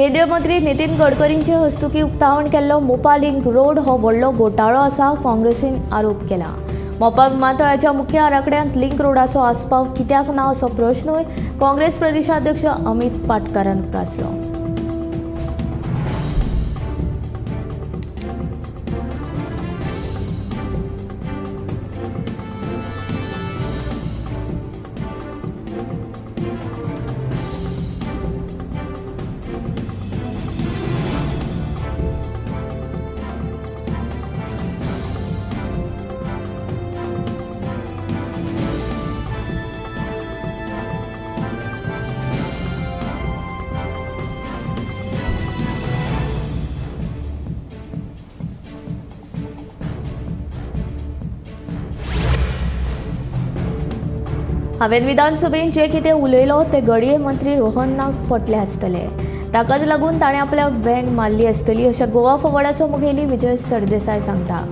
केंद्रीय मंत्री नितीन गडकरींचे हस्तुकी उक्तावण केल्लो मोपा लिंक रोड हो व्हडलो घोटाळो आसा, काँग्रेसीन आरोप केला। मोपा विमानतळाच्या मुख्य आराखड्यांत लिंक रोडाचो आस्पाव कित्याक ना असो प्रश्नूय काँग्रेस प्रदेशाध्यक्ष अमित पाटकारान उप्रासलो। हांवें विधानसभेन जे कितें उलयलो ते घडये मंत्री रोहन नाक पटले आसतले, ताकाच लागून ताणें आपल्या वेंग मारली आसतली अशें गोवा फॉवर्डाचो मुखेली विजय सरदेसाय सांगता।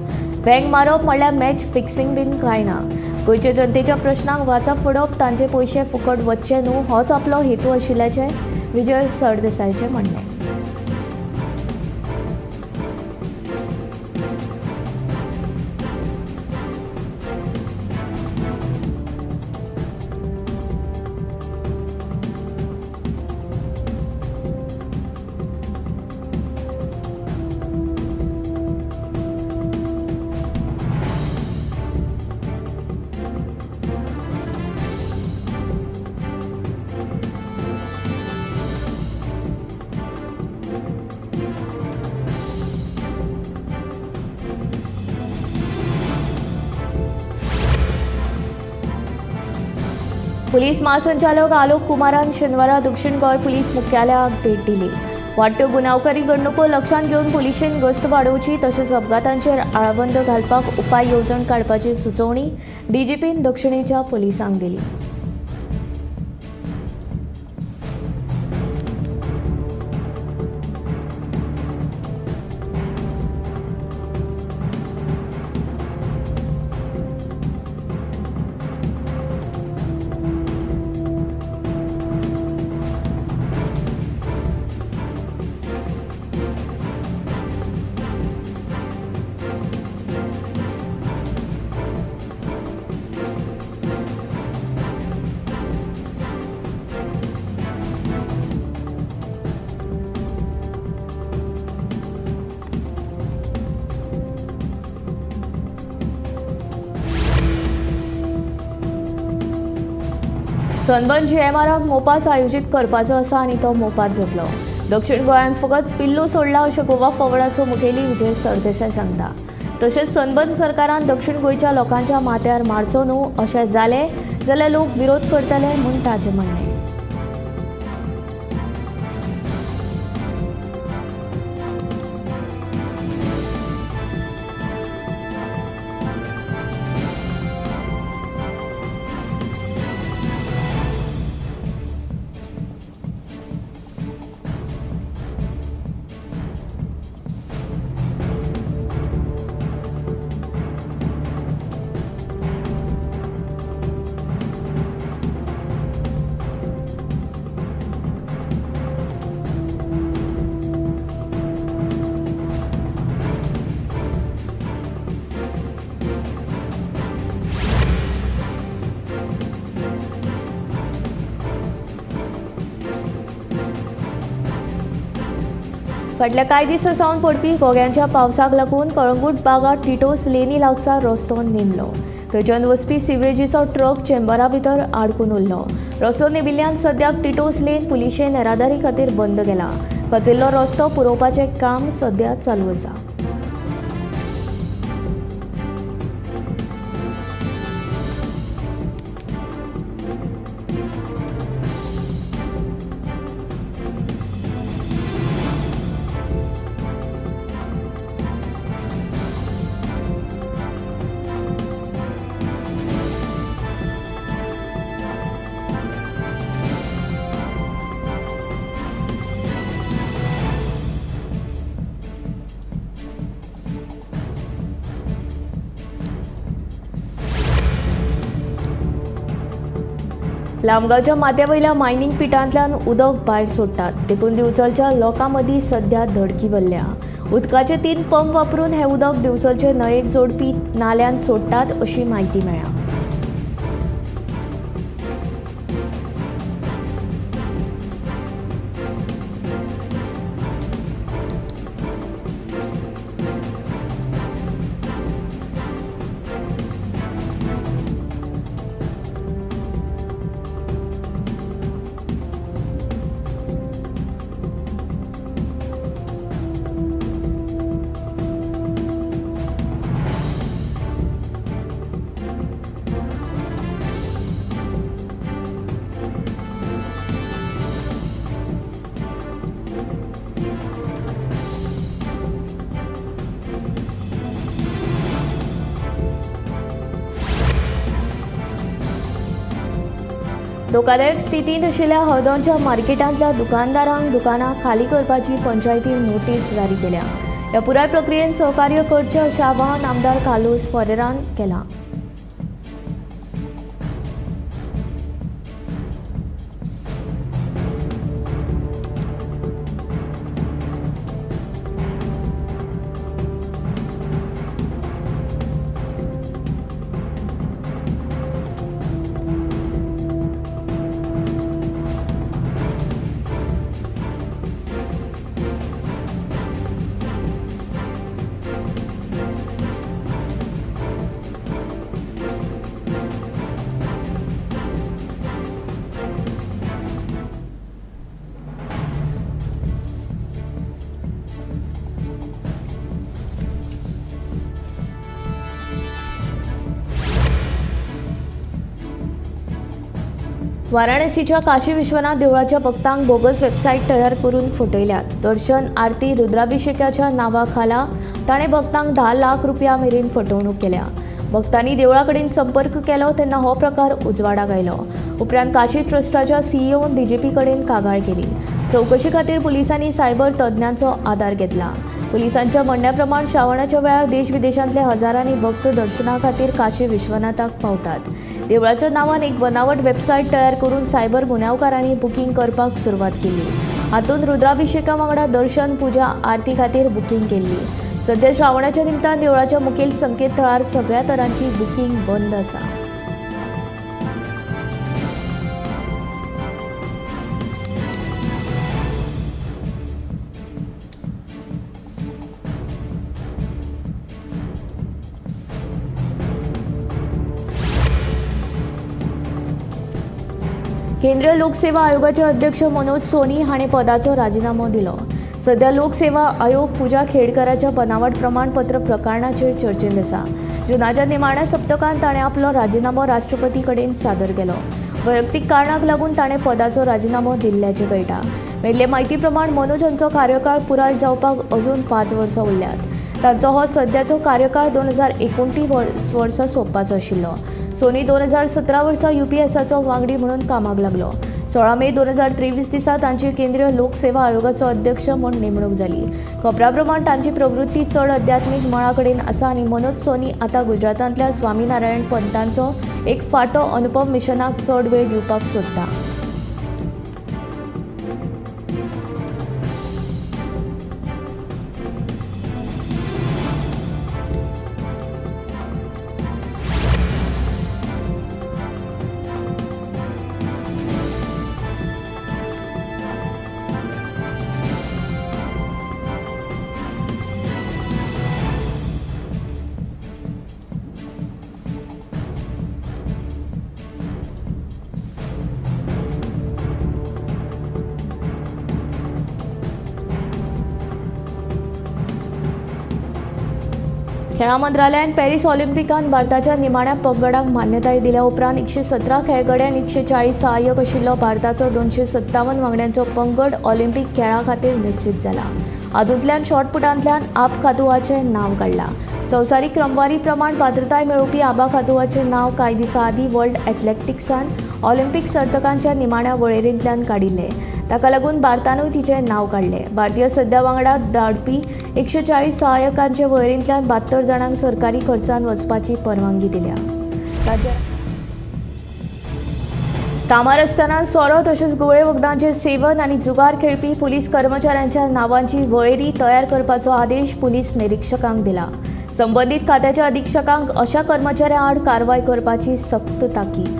वेंग मारप म्हणल्यार मॅच फिक्सिंग बीन कांय ना। गोंयच्या जनतेच्या प्रश्नांक वाचा फोडप, तांचे पयशे फुकट वचचे न्हू होच आपलो हेतू आशिल्ल्याचें विजय सरदेसायचें म्हणणें। पुलीस महासंचालक आलोक कुमारान शेनवारा दक्षिण गोंय पुलीस मुख्यालयाक भेट दिली। वाडट्यो गुन्यांवकारी घडणुको लक्षांत घेवन पुलिशेन गस्त वाडोवची तशेंच अपघातांचेर आळाबंद घालपाक उपाय येवजण काडपाची सुचोवणी डीजीपीन दक्षिणेच्या पुलिसांक दिली। सनबर्न जीएमआराक मोपाच आयोजीत करपाचो आसा आनी तो मोपात जातलो। दक्षिण गोंयांत फकत पिल्लू सोडला अशें गोवा फॉवर्डाचो मुखेली विजय सरदेसाय सांगता। तशेंच सनबर्न सरकारान दक्षिण गोंयच्या लोकांच्या माथ्यार मारचो न्हू अशें जालें जाल्यार लोक विरोध करतले म्हूण ताचें म्हणणें। फाटल्या कांय दिसां सावन पडपी घोग्यांच्या पावसाक लागून कळंगूट बागा टिटोस लेनी लागसार रस्तो नेमलो। थंयच्यान वचपी सिवरेजीचो ट्रक चेंबरा भितर आडकून उरलो। रस्तो नेमिल्ल्यान सद्याक टिटोस लेन पुलिशेन येरादारी खातीर बंद केला। खचिल्लो रस्तो पुरोवपाचें काम सद्या चालू आसा। लामगांवच्या माथ्यावयल्या मायनिंग पिटांतल्यान उदक भायर सोडटात, देखून दिवचलच्या लोकां मदीं सध्या धडकी भरल्या। उदकाचे 3 पंप वापरून हे उदक दिवचलचे न्हंयेक जोडपी नाल्यांत सोडटात अशी म्हायती मेळ्ळ्या। धोकादायक स्थितींत आशिल्ल्या हळदोणच्या मार्केटांतल्या दुकानदारांक दुकानां खाली करपाची पंचायतीन नोटीस जारी केल्या। ह्या पुराय प्रक्रियेन सहकार्य करचें अशें आवाहन आमदार कार्लोस फरेरान केलां। वाराणसीच्या काशी विश्वनाथ देवळाच्या भक्तांक बोगस वेबसायट तयार करून फटयल्यात। दर्शन आरती रुद्राभिषेकाच्या नांवा खाला ताणें भक्तांक 10 लाख रुपया मेरेन फटवणूक केल्या। भक्तांनी देवळा कडेन संपर्क केलो तेन्ना हो प्रकार उजवाडाक आयलो। उपरांत काशी ट्रस्टाच्या सीईओन डीजीपी कडेन कागाळ केली। चवकशी खातीर पुलिसांनी सायबर तज्ञांचो आदार घेतला। पुलिसांच्या म्हणण्या प्रमाण श्रावणाच्या वेळार देश विदेशांतले हजारांनी भक्त दर्शना खातीर काशी विश्वनाथाक पावतात। देवळाच्या नांवान एक बनावट वेबसायट तयार करून सायबर गुन्यांवकारांनी बुकींग करपाक सुरवात केली। हातूंत रुद्राभिषेका वांगडा दर्शन, पुजा, आरती खातीर बुकींग केल्ली। सध्या श्रावणाच्या निमतान देवळाच्या मुखेल संकेतथळार सगळ्या तरांची बुकींग बंद आसा। केंद्रीय लोकसेवा आयोगाचे अध्यक्ष मनोज सोनी हाणें पदाचो राजिनामो दिलो। सध्या लोकसेवा आयोग पूजा खेडकराच्या बनावट प्रमाणपत्र प्रकरणाचेर चर्चेंत आसा। जुनाच्या निमाण्या सप्तकांत ताणें आपलो राजिनामो राष्ट्रपती कडेन सादर केलो। वैयक्तीक कारणाक लागून ताणें पदाचो राजिनामो दिल्ल्याचें कळटा। मेळिल्ले म्हायती प्रमाण मनोज हांचो कार्यकाळ पुराय जावपाक अजून 5 वर्सां उरल्यात। तांचो हो सद्याचो कार्यकाळ 2029 वर्सा सोंपपाचो आशिल्लो। सोनी 2017 वर्सा यूपीएसाचो वांगडी म्हणून कामाक लागलो। 16 मे 2023 दिसा तांची केंद्रीय लोकसेवा आयोगाचो अध्यक्ष म्हूण नेमणूक जाली। खबरां प्रमाण तांची प्रवृत्ती चड अध्यात्मीक मळा कडेन आसा आनी मनोज सोनी आतां गुजरातांतल्या स्वामीनारायण पंथांचो एक फांटो अनुपम मिशनाक चड वेळ दिवपाक सोदता। खेळां मंत्रालयान पॅरीस ऑलिम्पिकांत भारताच्या निमाण्या पंगडाक मान्यताय दिल्या उपरांत 117 खेळगडे आनी 140 सहाय्यक आशिल्लो भारताचो 257 वांगड्यांचो पंगड ऑलिम्पिक खेळां खातीर निश्चित जाला। हातूंतल्यान शॉटपुटांतल्यान आब खातुवाचें नांव काडलां। संवसारीक क्रमवारी प्रमाण पात्रताय मेळोवपी आबा खातुवाचें नांव कांय दिसां आदीं वर्ल्ड एथलेटिक्सान ऑलिम्पिक सर्तकांच्या निमाण्या वळेरेंतल्यान काडिल्लें। ताका लागून भारतानूय तिचें नांव काडलें। भारतीय सद्या वांगडा धाडपी 140 सहाय्यकांचे वळेरेंतल्यान 72 जाणांक सरकारी खर्चान वचपाची परवानगी दिल्या। कामार आसतना सोरो तशेंच गोळे वखदांचें सेवन आनी जुगार खेळपी पुलीस कर्मचाऱ्यांच्या नांवांची वळेरी तयार करपाचो आदेश पुलीस निरीक्षकांक दिला. संबंदीत खात्याच्या अधिक्षकांक अशा कर्मचाऱ्यां आड कारवाय करपाची सक्त ताकीद.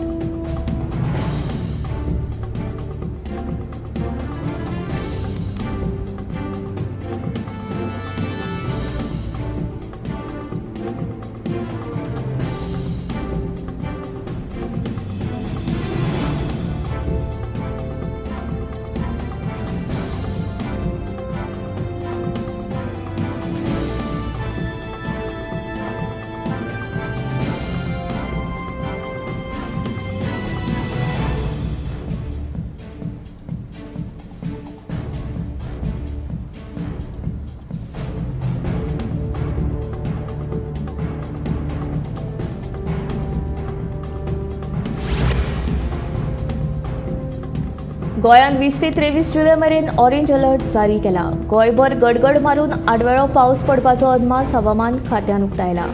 गोंयांत 20 ते 23 जुलय मेरेन ऑरेंज अलर्ट जारी केला. गोंयभर गडगड मारून आडवेळो पावस पडपाचो अदमास हवामान खात्यान उक्तायला.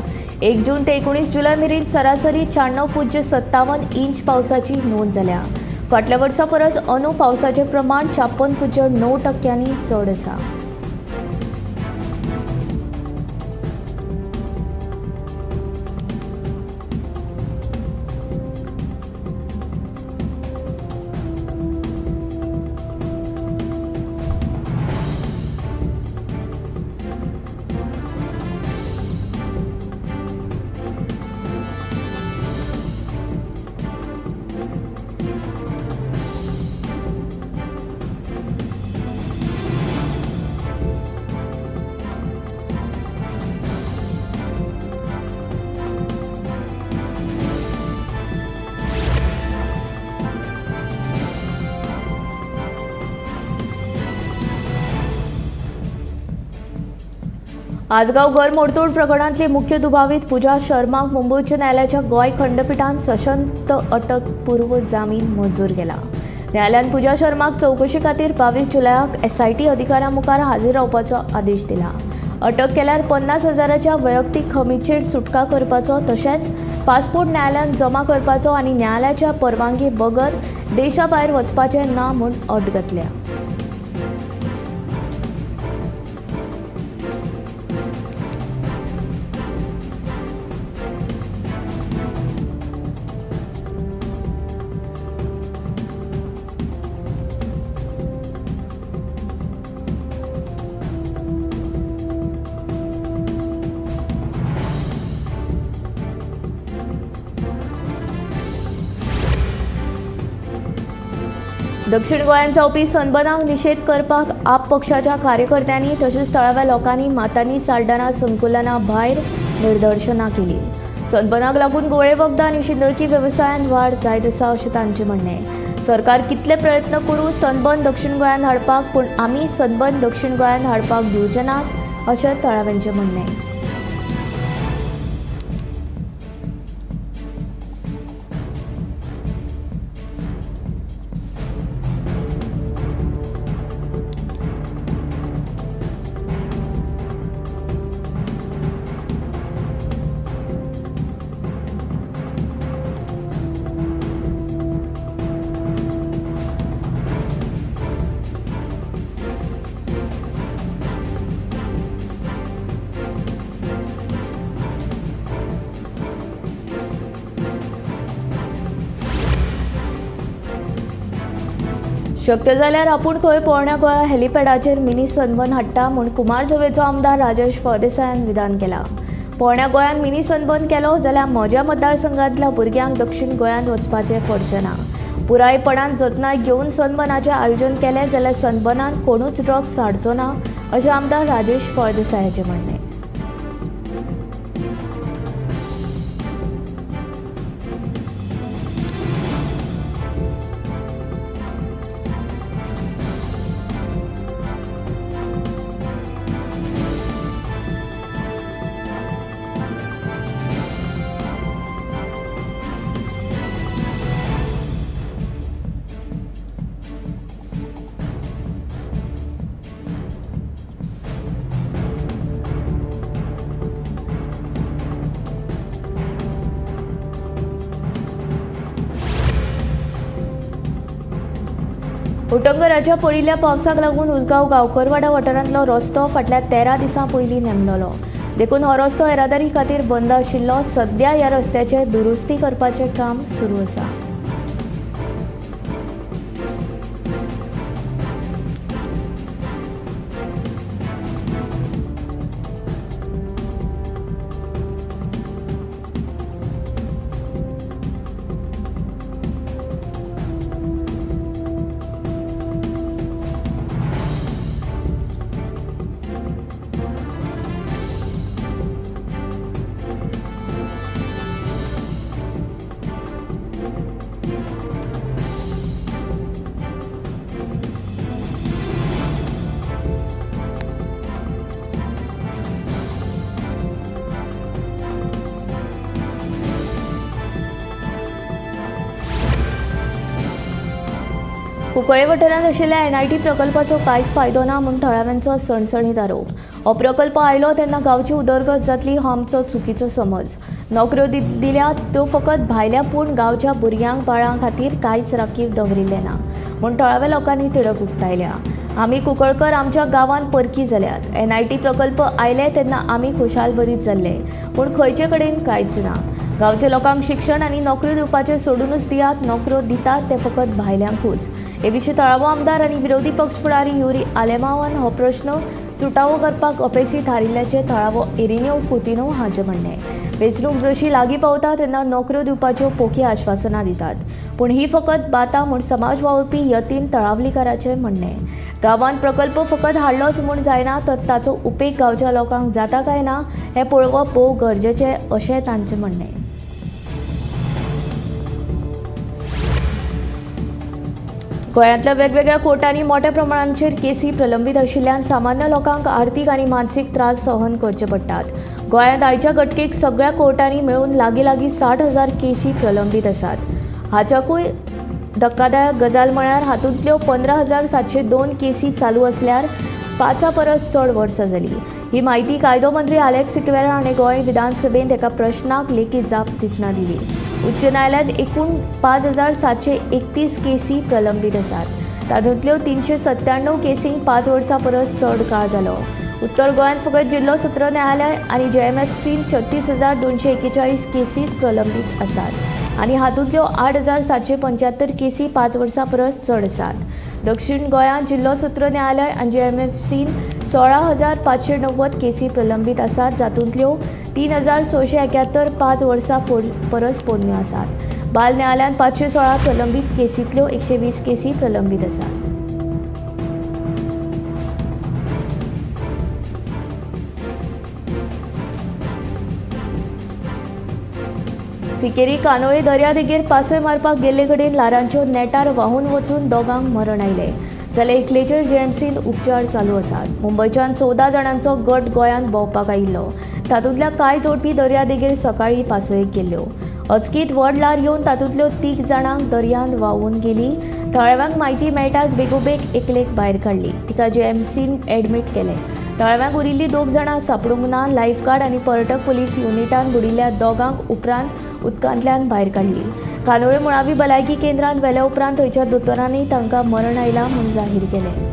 1 जून ते 19 जुलय मेरेन सरासरी 96.57 इंच पावसाची नोंद जाल्या. फाटल्या वर्सा परस अंदू पावसाचें प्रमाण 56.9% चड आसा. आजगांव घर मोडतोड प्रकरणांतली मुख्य दुबावीत पूजा शर्माक मुंबय उच्च न्यायालयाच्या गोंय खंडपिठान सशंत अटक पूर्व जामीन मंजूर केला. न्यायालयान पूजा शर्माक चवकशी खातीर 22 जुलयाक एसआयटी अधिकाऱ्यां मुखार हाजीर रावपाचो आदेश दिला. अटक केल्यार 50,000च्या वैयक्तीक हमीचेर सुटका करपाचो तशेंच पासपोर्ट न्यायालयान जमा करपाचो आनी न्यायालयाच्या परवानगे बगर देशा भायर वचपाचें ना म्हूण अट घातल्या. दक्षिण गोंयांत जावपी सनबर्नाक निशेध करपाक आप पक्षाच्या कार्यकर्त्यांनी तशेंच थळाव्या लोकांनी मातानी साल्डाना संकुलना भायर निदर्शनां केली. सनबर्नाक लागून गोळे वखदां आनी शिंदळकी वेवसायांत वाड जायत आसा अशें तांचें म्हणणें. सरकार कितले प्रयत्न करूं सनबर्न दक्षिण गोंयांत हाडपाक, पूण आमी सनबर्न दक्षिण गोंयांत हाडपाक दिवचे नात अशें थळाव्यांचें म्हणणें. शक्य जाल्यार आपूण खंय पोरण्या गोंया हेलिपॅडाचेर मिनी सनबर्न हाडटा म्हूण कुमारजुंवेचो आमदार राजेश फळदेसायान विधान केलां. पोरण्या गोंयांत मिनी सनबर्न केलो जाल्यार म्हज्या मतदारसंघांतल्या भुरग्यांक दक्षिण गोंयांत वचपाचें पडचें ना. पुरायपणान जतनाय घेवन सनबर्नाचें आयोजन केलें जाल्यार सनबर्नान कोणूच ड्रग्स हाडचो ना अशें आमदार राजेश फळदेसायाचें म्हणणें. उटंगराच्या पडिल्ल्या पावसाक लागून उसगांव गांवकरवाडा वाठारांतलो रस्तो फाटल्या 13 दिसां पयलीं नेमलोलो, देखून हो रस्तो येरादारी खातीर बंद आशिल्लो। सध्या ह्या रस्त्याचें दुरुस्ती करपाचें काम सुरू आसा। कुंकळे वाठारांत आशिल्ल्या एनआयटी प्रकल्पाचो कांयच फायदो ना म्हूण थळाव्यांचो सणसणीत आरोप। हो प्रकल्प आयलो तेन्ना गांवची उदरगत जातली हो आमचो चुकीचो समज। नोकऱ्यो दिल्यात त्यो फकत भायल्या पूण गांवच्या भुरग्यांक बाळां खातीर कांयच राखीव दवरिल्लें ना म्हूण थळाव्या लोकांनी तिडक उक्तायल्या। आमी कुंकळकर आमच्या गांवांत परकी जाल्यात। एनआयटी प्रकल्प आयले तेन्ना आमी खुशालभरीत जाल्ले, पूण खंयचे कडेन कांयच ना। गांवच्या लोकांक शिक्षण आनी नोकऱ्यो दिवपाचें सोडूनच दियात, नोकऱ्यो दितात ते फकत भायल्यांकूच। हे विशीं थळावो आमदार आनी विरोधी पक्ष फुडारी युरी आलेमावान हो प्रश्न सुटावो करपाक अपेसी थारिल्ल्याचें थळावो एरिन्यो कुतिनो हांचें म्हणणें। वेंचणूक जशी लागीं पावता तेन्ना नोकऱ्यो दिवपाच्यो पोकी आश्वासनां दितात, पूण ही फकत बाता म्हूण समाज वावुरपी यतीन तळावलीकाराचें म्हणणें। गांवांत प्रकल्प फकत हाडलोच म्हूण जायना, तर ताचो उपेग गांवच्या लोकांक जाता काय ना हें पळोवप भोव गरजेचें अशें तांचें म्हणणें। गोंयांतल्या वेगवेगळ्या कोर्टांनी मोठ्या प्रमाणाचेर केसी प्रलंबीत आशिल्ल्यान सामान्य लोकांक आर्थीक आनी मानसीक त्रास सहन करचे पडटात। गोंयांत आयच्या घटकेक सगळ्या कोर्टांनी मेळून लागीं लागीं 60,000 केशी प्रलंबीत आसात। हाच्याकूय धक्कादायक गजाल म्हळ्यार हातूंतल्यो 15,702 केसी चालू आसल्यार 5 परस चड वर्सां जाली। ही म्हायती कायदो मंत्री आलेक्स सिक्वेरा हाणें गोंय विधानसभेंत एका प्रश्नाक लेखी जाप दितना दिली। उच्च न्यायालयांत एकूण 5,731 केसी प्रलंबीत आसात। तातूंतल्यो 397 केसी 5 वर्सां परस चड काळ जालो। उत्तर गोंयांत फकत जिल्लो सत्र न्यायालय आनी जेएमएफसीन 36,241 केसीच प्रलंबीत आसात आनी हातूंतल्यो 8,775 केसी 5 वर्सां परस चड आसात। दक्षिण गोंयांत जिल्लो सत्र न्यायालय आनी जेएमएफसीन 16,590 केसी प्रलंबीत आसात, जातूंतल्यो 3,671 5 वर्सां परस पोरण्यो आसात। बाल न्यायालयांत 516 प्रलंबीत केसींतल्यो 120 केसी प्रलंबीत आसात। सिकेरी कानोळे दर्यादेगेर पासय मारपाक गेल्ले कडेन ल्हारांच्यो नेटार वाहून वचून दोगांक मरण आयलें, जाल्यार एकलेचेर जीएमसींत उपचार चालू आसात। मुंबयच्यान 14 जाणांचो गट गोंयांत भोंवपाक आयिल्लो। तातूंतल्या कांय जोडपी दर्यादेगेर सकाळीं पासयेक गेल्ल्यो। अचकीत व्हड ल्हार येवन तातूंतल्यो 3 जाणांक दर्यांत व्हांवून गेली। थळाव्यांक म्हायती मेळटाच बेगोबेग एकलेक भायर काडली, तिका जीएमसीन एडमीट केलें। थळाव्यांक उरिल्लीं 2 जाणां सापडूंक ना। लायफगार्ड आनी पर्यटक पुलीस युनिटान बुडिल्ल्या दोगांक उपरांत उदकांतल्यान भायर काडली। कानोळे मुळावी भलायकी केंद्रांत व्हेल्या उपरांत थंयच्या दोतोरांनी तांकां मरण आयलां म्हूण जाहीर केलें।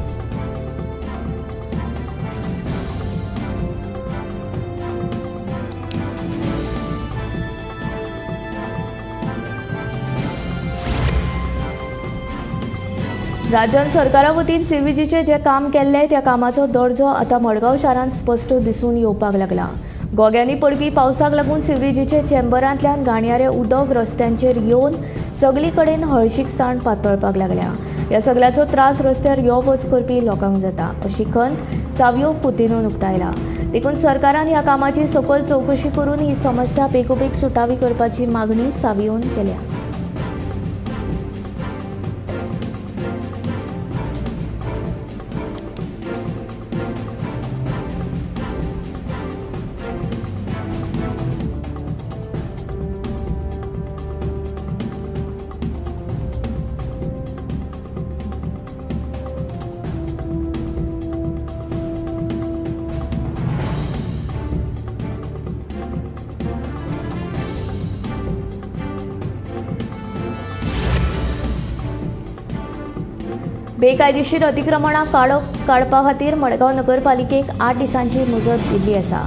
राज्यान सरकारा वतीन सिवरेजीचें जें काम केल्लें त्या कामाचो दर्जो आतां मडगांव शारांत स्पश्ट दिसून येवपाक लागला। गोग्यांनी पडपी पावसाक लागून सिवरेजीचे चेंबरांतल्यान घाणयारें उदक रस्त्यांचेर येवन सगली कडेन हळशीकसाण पातळपाक लागल्या। ह्या सगळ्याचो त्रास रस्त्यार यो वच करपी लोकांक जाता अशी खंत सावियो कुतिनोन उक्तायला। देखून सरकारान ह्या कामाची सखोल चवकशी करून ही समस्या बेगोबेग सुटावी करपाची मागणी सावियोन केल्या। बेकायदेशीर अतिक्रमणां काडपा खातीर मडगांव नगरपालिकेक 8 दिसांची मुजत दिल्ली आसा।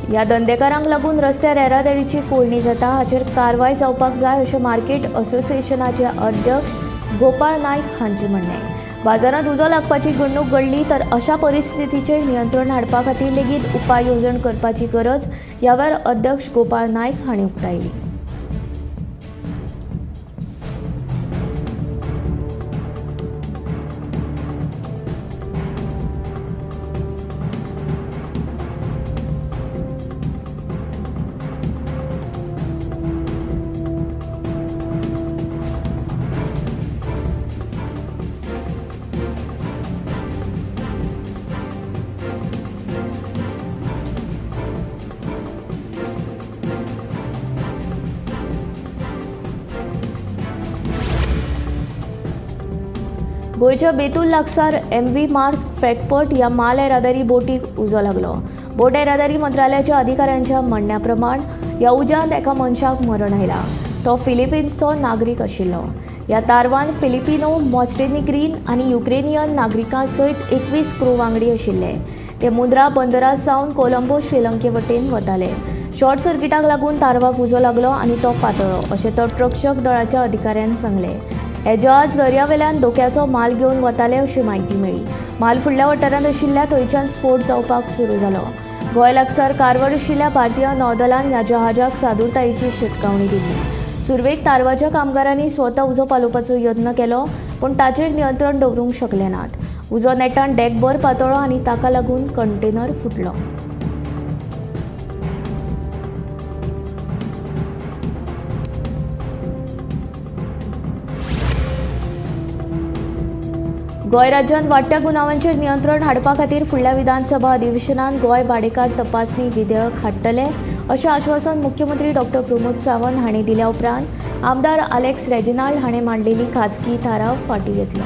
ह्या धंदेकारांक लागून रस्त्यार येरादारीची कोंयडी जाता, हाचेर कारवाय जावपाक जाय अशें मार्केट असोसिएशनाचे अध्यक्ष गोपाळ नायक हांचें म्हणणें। बाजारांत उजो लागपाची घडणूक घडली तर अशा परिस्थितीचेर नियंत्रण हाडपा खातीर लेगीत उपाय येवजण करपाची गरज ह्या वेळार अध्यक्ष गोपाळ नायक हांणी उक्तायली। गोंयच्या बेतूल लागसार एमव्ही मार्स फ्रॅकपट ह्या माल येरादारी बोटीक उजो लागलो। बोट येरादारी मंत्रालयाच्या अधिकाऱ्यांच्या म्हणण्या प्रमाण ह्या उज्यांत एका मनशाक मरण आयलां। तो फिलिपिन्सचो नागरीक आशिल्लो। ह्या तारवान फिलिपिनो, मॉन्टेनिग्रीन आनी युक्रेनियन नागरिकां सयत 21 क्रू वांगडी आशिल्ले। ते मुंद्रा बंदरा सावन कोलंबो श्रीलंके वटेन वताले। शॉर्ट सर्किटाक लागून तारवाक उजो लागलो आनी तो पातळ्ळो अशें तटरक्षक दळाच्या अधिकाऱ्यान सांगलें। हे जहाज दर्यावेल्यान धोक्याचो माल घेवन वताले अशी म्हायती मेळ्ळी। माल फुडल्या वाठारांत आशिल्ल्या थंयच्यान स्फोट जावपाक सुरू जालो। गोंय लागसार कारवार आशिल्ल्या भारतीय नौदलान ह्या जहाजाक सादूरतायेची शिटकावणी दिली। सुरवेक तारवाच्या कामगारांनी स्वता उजो पालोवपाचो यत्न केलो, पूण ताचेर नियंत्रण दवरूंक शकले नात। उजो नेटान डेकभर पातळ्ळो आनी ताका लागून कंटेनर फुटलो। गोंय राज्यांत वाडट्या गुन्यांवांचेर नियंत्रण हाडपा खातीर फुडल्या विधानसभा अधिवेशनांत गोंय भाडेकार तपासणी विधेयक हाडटले अशें आश्वासन मुख्यमंत्री डॉ प्रमोद सावंत हांणी दिल्या उपरांत आमदार आलेक्स रेजिनाल्ड हाणें मांडलेली खाजगी थाराव फाटीं घेतलो।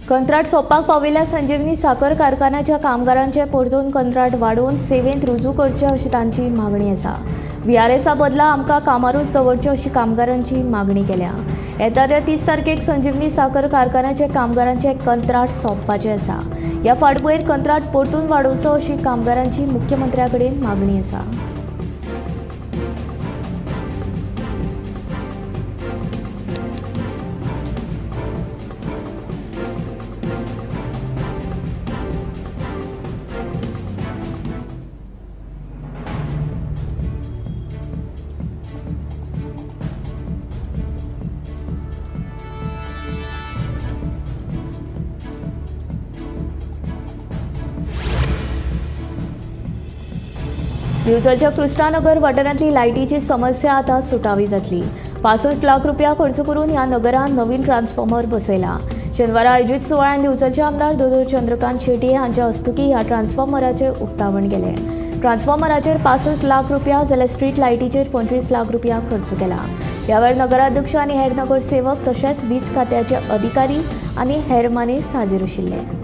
कंत्राट सोंपपाक पाविल्ल्या संजीवनी साखर कारखान्याच्या कामगारांचे परतून कंत्राट वाडोवन सेवेंत रुजू करचे अशी तांची मागणी आसा। व्हीआरएसा बदला आमकां कामारूच दवरचे अशी कामगारांची मागणी केल्या। येता त्या 30 तारखेक संजीवनी साखर कारखान्याचे कामगारांचे कंत्राट सोंपपाचें आसा। ह्या फाटभुंयेर कंत्राट परतून वाडोवचो अशी कामगारांची मुख्यमंत्र्या कडेन मागणी आसा। दिवचलच्या कृष्णानगर वाठारांतली लायटीची समस्या आता सुटावी जातली। 65 लाख रुपया खर्च करून ह्या नगरांत नवीन ट्रान्सफॉर्मर बसयला। शेनवारा आयोजित सुवाळ्यात दिवचलचे आमदार दोतोर चंद्रकांत शेट्ये हांच्या हस्तुकी ह्या ट्रान्सफॉर्मराचें उक्तावण केलें। ट्रान्सफॉर्मराचेर 65 लाख रुपया जाल्यार स्ट्रीट लायटीचेर 25 लाख रुपया खर्च केला। ह्या वेळार नगराध्यक्ष आनी हेर नगरसेवक तशेंच वीज खात्याचे अधिकारी आनी हेर मानेस्त हाजीर आशिल्ले।